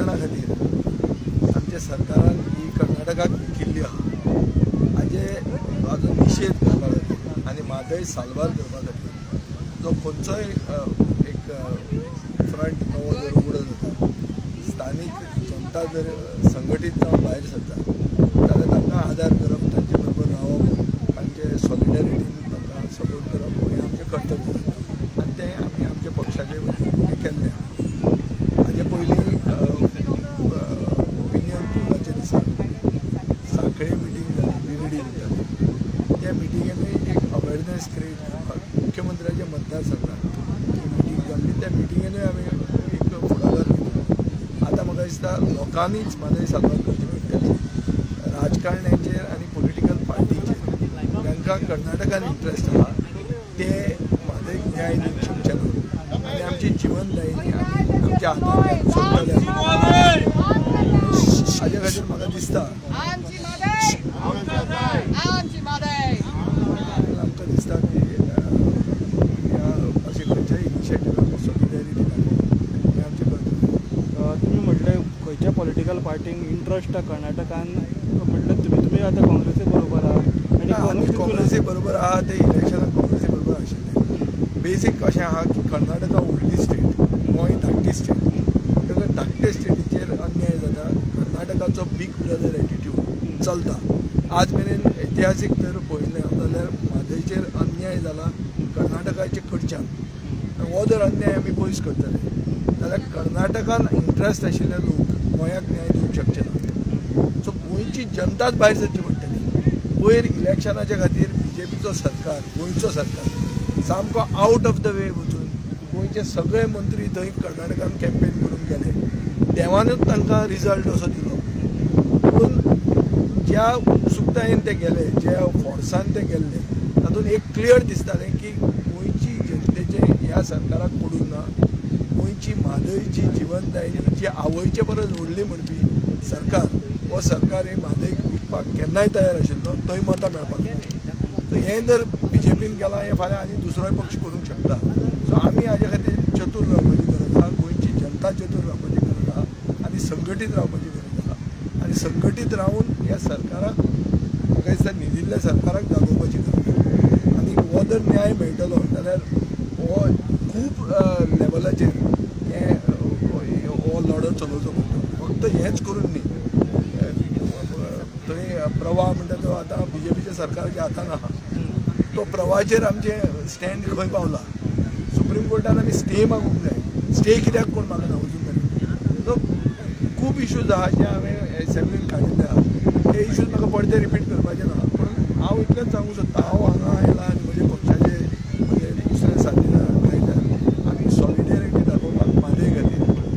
कारणा खातीर आमच्या सरकारान ही कर्नाटकाक विकिल्ली आहा. हाजे हाजो निशेध करपा खातीर आनी म्हादय साल्वार करपा खातीर जो खंयचोय एक फ्रंट नवो जर उगडो जाता, स्थानीक जनता जर संघटीत जावन भायर सरता जाल्यार तांकां आदार करप, तांचे बरोबर रावप, तांचे सॉलिडॅरिटीन तांकां सपोर्ट करप हें आमचें कर्तव्य जाता आनी तें आमी आमच्या पक्षाचे वतीन हें केल्लें आहा. हाजे पयलीं ओपिनियन पोलाच्या दिसा सांखळे मिटींग जाली, बिर्डी जाली. त्या मिटिंगेनूय एक अवेरनेस क्रिएट करपाक मुख्यमंत्र्याच्या मतदारसंघात ही मिटींग जाल्ली. त्या मिटिंगेनूय आमी एक फुडाकार घेतलो. आतां म्हाका दिसता लोकांनीच म्हादय साल्वार करची पडटली. राजकारण्यांचेर आनी पॉलिटिकल पार्टीचेर तांकां कर्नाटकान इंट्रस्ट आहा ते म्हादयक न्याय दिवंक शकचे ना आनी आमची जिवनदायिनी आमी आमच्या हातांतल्यान सोडटले. हाजे खातीर म्हाका दिसता आमची म्हादय, आमची म्हादय. आमकां दिसता की ह्या अशे खंयच्याय इनिशिएटिव्हाक सॉलिडॅरिटी दाखोवप हें आमचें कर्तव्य. तुमी म्हटलें खंयच्या पॉलिटिकल पार्टींक इंट्रस्ट आहा कर्नाटकान म्हटलें तुमी, तुमी आतां काँग्रेसी बरोबर आहा आनी आमी काँग्रेस काँग्रेसी बरोबर आहा, ते इलेक्शनाक काँग्रेसी बरोबर आशिल्ले. बेसीक अशें आहा की कर्नाटका व्हडली स्टेट, गोंय धाकटी स्टेट. ताका धाकटे स्टेटीचेर अन्याय जाता. कर्नाटकाचो बीग ब्रदर एटिट्यूड चलता. आज मेरेन इतिहासीक जर पळयलें जाल्यार म्हादयचेर अन्याय जाला कर्नाटकाचे कडच्यान आनी हो जर अन्याय आमी पयस करतले जाल्यार कर्नाटकान इंट्रस्ट आशिल्ले लोक गोंयाक न्याय दिवंक शकचे ना. सो गोंयची जनताच भायर सरची पडटली. पयर इलेक्शनाच्या खातीर बीजेपीचो सरकार, गोंयचो सरकार सामको आउट ऑफ the वे वचून गोंयचे सगळे मंत्री थंय कर्नाटकान कॅम्पेन करूंक गेले. देवानूच तांकां रिजल्ट असो दिलो. पूण ज्या उत्सुकतायेन ते गेले, ज्या फोर्सान ते गेल्ले, तातूंत एक क्लियर दिसतालें की गोंयची जनतेचें ह्या सरकाराक पडूंक ना. गोंयची म्हादयची जिवनदायिनी जी आवयचे परस व्हडली म्हणपी सरकार, हो सरकार हे म्हादयक विकपाक केन्नाय तयार आशिल्लो थंय मतां मेळपाक. सो हें जर बीजेपीन केलां, हें फाल्यां आनी दुसरोय पक्ष करूंक शकता. सो आमी हाजे खातीर चतूर रावपाची गरज आहा, गोंयची जनता चतूर रावपाची गरज आहा आनी संघटीत रावपाची गरज आहा आनी संघटीत रावन ह्या सरकाराक, म्हाका दिसता, न्हिदिल्ल्या सरकाराक जागोवपाची गरज आहा. आनी हो जर न्याय मेळटलो जाल्यार हो खूब लेवलाचेर हे हो लढो चलोवचो पडटलो. फक्त हेंच करून न्ही. थंय प्रवाह म्हणटा तो आतां बीजेपीच्या सरकाराच्या हातान आहा. तो प्रवाहाचेर आमचें स्टँड खंय पावला? सुप्रीम कोर्टान आमी स्टे मागूंक जाय. स्टे कित्याक कोण मागना अजून मेरेन? सो खूब इश्यूज आहा जे हांवें एसेंब्लीन काडिल्ले आहा. ते इश्यूज म्हाका परते रिपीट करपाचे ना, पूण हांव इतलेंच सांगूंक सोदता, हांव हांगा